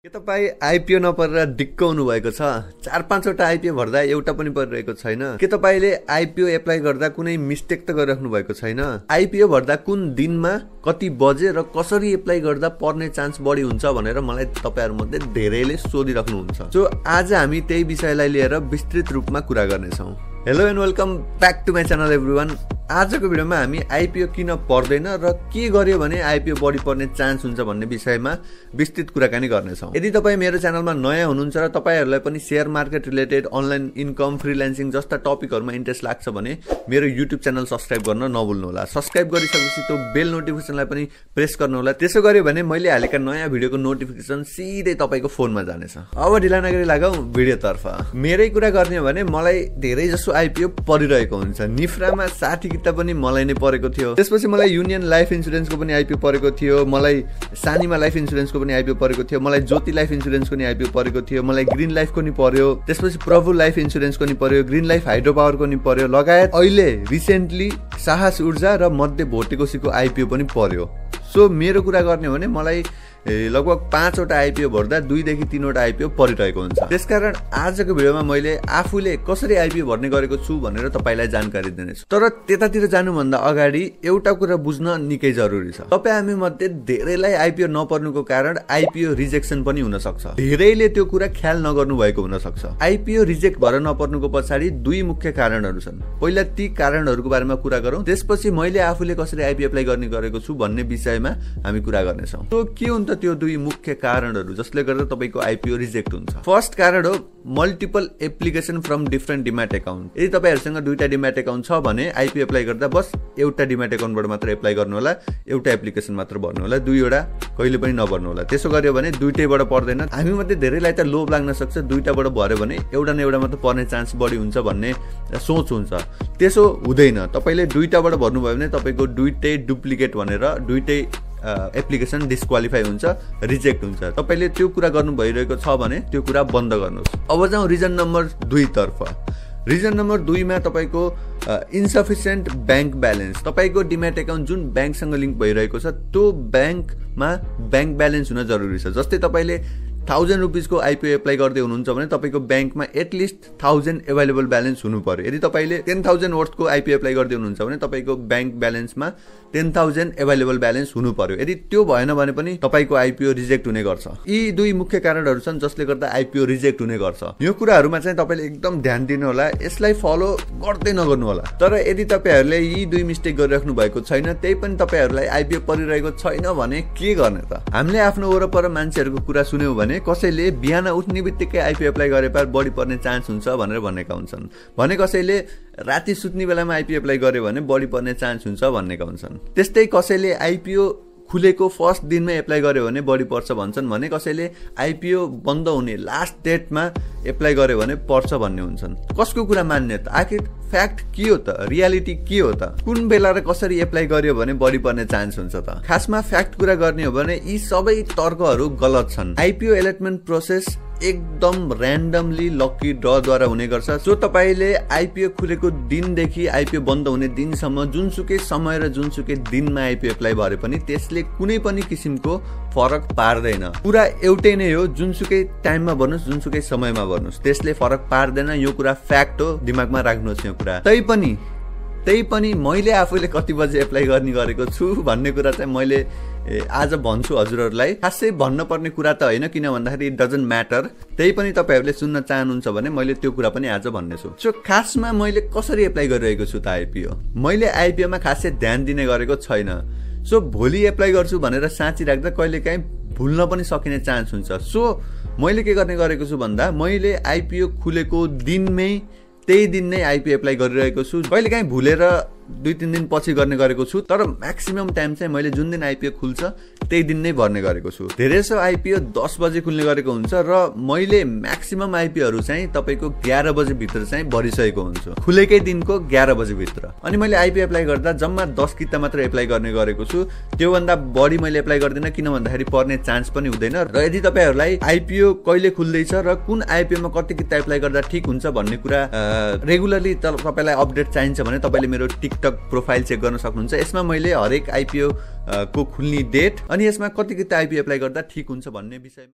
के तपाईँ आइपिओ नपरेर दिक्क हुनु भएको छ? 4-5 वटा आइपिओ भर्दा एउटा पनि परिरहेको छैन? के तपाईले आइपिओ एप्लाई गर्दा कुनै मिस्टेक त गरिराख्नु भएको छैन? आइपिओ भर्दा कुन दिनमा कति बजे र कसरी एप्लाई गर्दा पर्ने चान्स बढी हुन्छ भनेर मलाई तपाईहरुमध्ये धेरैले सोधिराख्नुहुन्छ। सो आज हामी त्यही विषयलाई लिएर विस्तृत रूपमा कुरा गर्नेछौं। Hello and welcome back to my channel everyone. आजको भिडियोमा हामी आइपिओ किन पर्दैन र के गर्यो भने आइपिओ बढी पर्ने चान्स हुन्छ भन्ने विषयमा विस्तृत कुराकानी गर्नेछौं। यदि तपाई मेरो च्यानलमा नयाँ हुनुहुन्छ र तपाईहरुलाई पनि share market related, online income, फ्रीलान्सिङ जस्ता टपिकहरुमा इन्ट्रेस्ट लाग्छ भने मेरो युट्युब च्यानल सब्स्क्राइब गर्न नभुल्नु होला। सब्स्क्राइब गरिसकेपछि त्यो बेल नोटिफिकेसनलाई पनि प्रेस गर्नु होला। त्यसो गर्यो भने मैले हालेका नयाँ भिडियोको नोटिफिकेसन सिधै तपाईको फोनमा जानेछ। अब ढिला नगरी लागौं भिडियोतर्फ। मेरै कुरा गर्ने हो भने मलाई धेरै जसो आइपिओ परिरहेको हुन्छ। निफ्रामा 60 किता पनि मलाई नै परेको थियो। त्यसपछि मलाई युनियन लाइफ इन्स्योरेन्सको पनि आइपिओ परेको थियो। मलाई सानीमा लाइफ इन्स्योरेन्सको पनि आइपिओ परेको थियो। मलाई ज्योति लाइफ इन्स्योरेन्सको नि आइपिओ परेको थियो। मलाई ग्रीन लाइफको नि पर्यो। त्यसपछि प्रभु लाइफ इन्स्योरेन्सको नि पर्यो। ग्रीन लाइफ हाइड्रो पावरको नि पर्यो। लगायत अहिले रिसेन्टली साहस ऊर्जा र मध्य भोटेकोसीको आइपिओ पनि पर्यो। सो मेरो कुरा गर्ने हो भने मलाई लगभग 5 वटा आइपिओ भर्दा 2 देखि 3 वटा आइपिओ परिरहेको हुन्छ। त्यसकारण आजको भिडियोमा मैले आफूले कसरी आइपिओ भर्ने गरेको छु भनेर तपाईलाई जानकारी दिनेछु। तर त्यतातिर जानुभन्दा अगाडि एउटा कुरा बुझ्न निकै जरुरी छ। तपाई हामी मध्ये धेरैलाई आइपिओ नपर्नुको कारण आइपिओ रिजेक्सन पनि हुन सक्छ। धेरैले त्यो कुरा ख्याल नगर्नु भएको हुन सक्छ। आइपिओ रिजेक्ट भएर नपर्नुको पछाडी 2 मुख्य कारणहरू छन्। पहिला ती कारणहरूको बारेमा कुरा गरौँ, त्यसपछि मैले आफूले कसरी आइपिओ एप्लाई गर्ने गरेको छु भन्ने विषयमा हामी कुरा गर्नेछौँ। तो के हुन्छ त्यो 2 मुख्य कारणहरू जसले गर्दा तपाईको आइपिओ रिजेक्ट हुन्छ? फर्स्ट कारण हो multiple application from different demat account. यदि तपाईहरुसँग 2टा डिम्याट अकाउन्ट छ भने आइपिओ एप्लाई गर्दा बस एउटा डिम्याट अकाउन्टबाट मात्र एप्लाई गर्नु होला, एउटा एप्लिकेसन मात्र भर्नु होला, 2 वटा कहिले पनि नभर्नु होला। त्यसो गर्यो भने 2टैबाट पर्दैन। हामी मध्ये धेरैलाई त लोभ लाग्न सक्छ 2टाबाट भर्यो भने एउटा न एउटा मात्र पर्ने चान्स बढी हुन्छ भन्ने सोच हुन्छ। त्यसो हुँदैन। तपाईले 2टाबाट भर्नु भयो भने तपाईको 2टै डुप्लिकेट भनेर 2टै एप्लिकेसन डिस्क्वालिफाई हुन्छ, रिजेक्ट हुन्छ। तपाईले त्यो कुरा गर्नु भइरहेको छ भने त्यो कुरा बन्द गर्नुहोस्। अब जाउँ रिजन नम्बर 2 तर्फ। रिजन नम्बर 2 मा तपाईको इन्सफिसिएन्ट ब्याङ्क ब्यालेन्स। तपाईको डिम्याट अकाउन्ट जुन ब्याङ्कसँग लिंक भइरहेको छ त्यो ब्याङ्कमा ब्याङ्क ब्यालेन्स हुन जरुरी छ। जस्तै तपाईले 1000 रुपीस को आइपिओ एप्लाई गर्दै हुनुहुन्छ भने तपाईको ब्याङ्कमा एटलिस्ट 1000 अवेलेबल ब्यालेन्स हुनु पर्यो। यदि तपाईले 10000 वर्थ को आइपिओ एप्लाई गर्दै हुनुहुन्छ भने तपाईको ब्याङ्क ब्यालेन्समा 10000 अवेलेबल ब्यालेन्स हुनु पर्यो। यदि त्यो भएन भने पनि तपाईको आइपिओ रिजेक्ट हुने गर्छ। यी 2 मुख्य कारणहरू छन् जसले गर्दा आइपिओ रिजेक्ट हुने गर्छ। यो कुराहरुमा चाहिँ तपाईले एकदम ध्यान दिनु होला। यसलाई फलो गर्दै नगर्नु होला। तर यदि तपाईहरुले यी 2 मिस्टेक गरिराख्नु भएको छैन, त्यही पनि तपाईहरुलाई आइपिओ परिरहेको छैन भने के गर्ने त? हामीले आफ्नो वरपर मान्छेहरुको कुरा सुन्यौ भने कसैले बिहान उठ्ने बित्तिकै आइपिओ एप्लाई गरेपा बढी पर्ने चान्स हुन्छ भनेर भनेका हुन्छन्। भने कसैले राति सुत्ने बेलामा आइपिओ एप्लाई गर्यो भने बढी पर्ने चान्स हुन्छ भनेका हुन्छन्। त्यस्तै कसैले आइपिओ खुलेको फर्स्ट दिनमै एप्लाई गर्यो भने बढी पर्छ भन्छन्। भने कसैले आइपिओ बन्द हुने लास्ट डेटमा एप्लाई गर्यो भने पर्छ भन्ने हुन्छन्। कसको कुरा मान्ने त? आखिर फ्याक्ट के हो त? रियालिटी के हो त? कुन बेला र कसरी एप्लाई गर्यो भने बढी पर्ने चान्स हुन्छ त? खासमा फ्याक्ट कुरा गर्ने हो भने यी सबै तर्कहरू गलत छन्। आइपिओ एलटमेन्ट प्रोसेस एकदम र्यान्डमली लकी ड्रद्वारा हुने गर्छ। सो तपाईले आइपिओ खुलेको दिनदेखि आइपिओ बन्द हुने दिनसम्म जुनसुकै समय र जुनसुकै दिनमा आइपिओ एप्लाई भरे पनि त्यसले कुनै पनि किसिमको फरक पार्दैन। कुरा एउटै नै हो, जुनसुकै टाइममा भर्नुस्, जुनसुकै समयमा भर्नुस्, त्यसले फरक पार्दैन। यो कुरा फ्याक्ट हो, दिमागमा राख्नुहोस् यो कुरा। त्यही पनि मैले आफूले कति बजे एप्लाई गर्ने गरेको छु भन्ने कुरा चाहिँ मैले आज भन्छु हजुरहरुलाई। खासै भन्न पर्ने कुरा त होइन, किन भन्दाखेरि इट डजन्ट म्याटर। त्यही पनि तपाईहरुले सुन्न चाहनुहुन्छ भने मैले त्यो कुरा पनि आज भन्नेछु। सो खासमा मैले कसरी एप्लाई गरिरहेको छु त आइपिओ? मैले आइपिओ मा खासै ध्यान दिने गरेको छैन। सो भोलि एप्लाई गर्छु भनेर साँची राख्दा कहिलेकाहीँ भुल्न पनि सकिने चान्स हुन्छ। सो मैले के गर्ने गरेको छु भन्दा मैले आइपिओ खुलेको दिनमै त्यही दिन नै आइपिओ एप्लाई गरिरहेको छु। कहिलेकाहीँ भुलेर 2-3 दिन पछि गर्ने गरेको छु। तर म्याक्सिमम टाइम चाहिँ मैले जुन दिन आइपिओ खुल्छ त्यही दिन नै भर्ने गरेको छु। धेरैसो आइपिओ 10 बजे खुल्ने गरेको हुन्छ र मैले म्याक्सिमम आइपिओहरू चाहिँ तपाईको 11 बजे भित्र चाहिँ भरिसकेको हुन्छु, खुलेकै दिनको 11 बजे भित्र। अनि मैले आइपिओ एप्लाई गर्दा जम्मा 10 किता मात्र एप्लाई गर्ने गरेको छु। त्यो भन्दा बढी मैले एप्लाई गर्दिन, किन भन्दाखेरि पर्ने चान्स पनि हुँदैन। र यदि तपाईहरुलाई आइपिओ कहिले खुल्दैछ र कुन आइपिओ मा कति किता एप्लाई गर्दा ठीक हुन्छ भन्ने कुरा रेगुलरली तपाईलाई अपडेट चाहिन्छ भने तपाईले मेरो टिकटक प्रोफाइल चेक गर्न सक्नुहुन्छ। यसमा मैले हरेक आइपिओ को खुल्ने डेट अनि यसमा कति किता आइपिओ एप्लाई गर्दा ठीक हुन्छ भन्ने विषय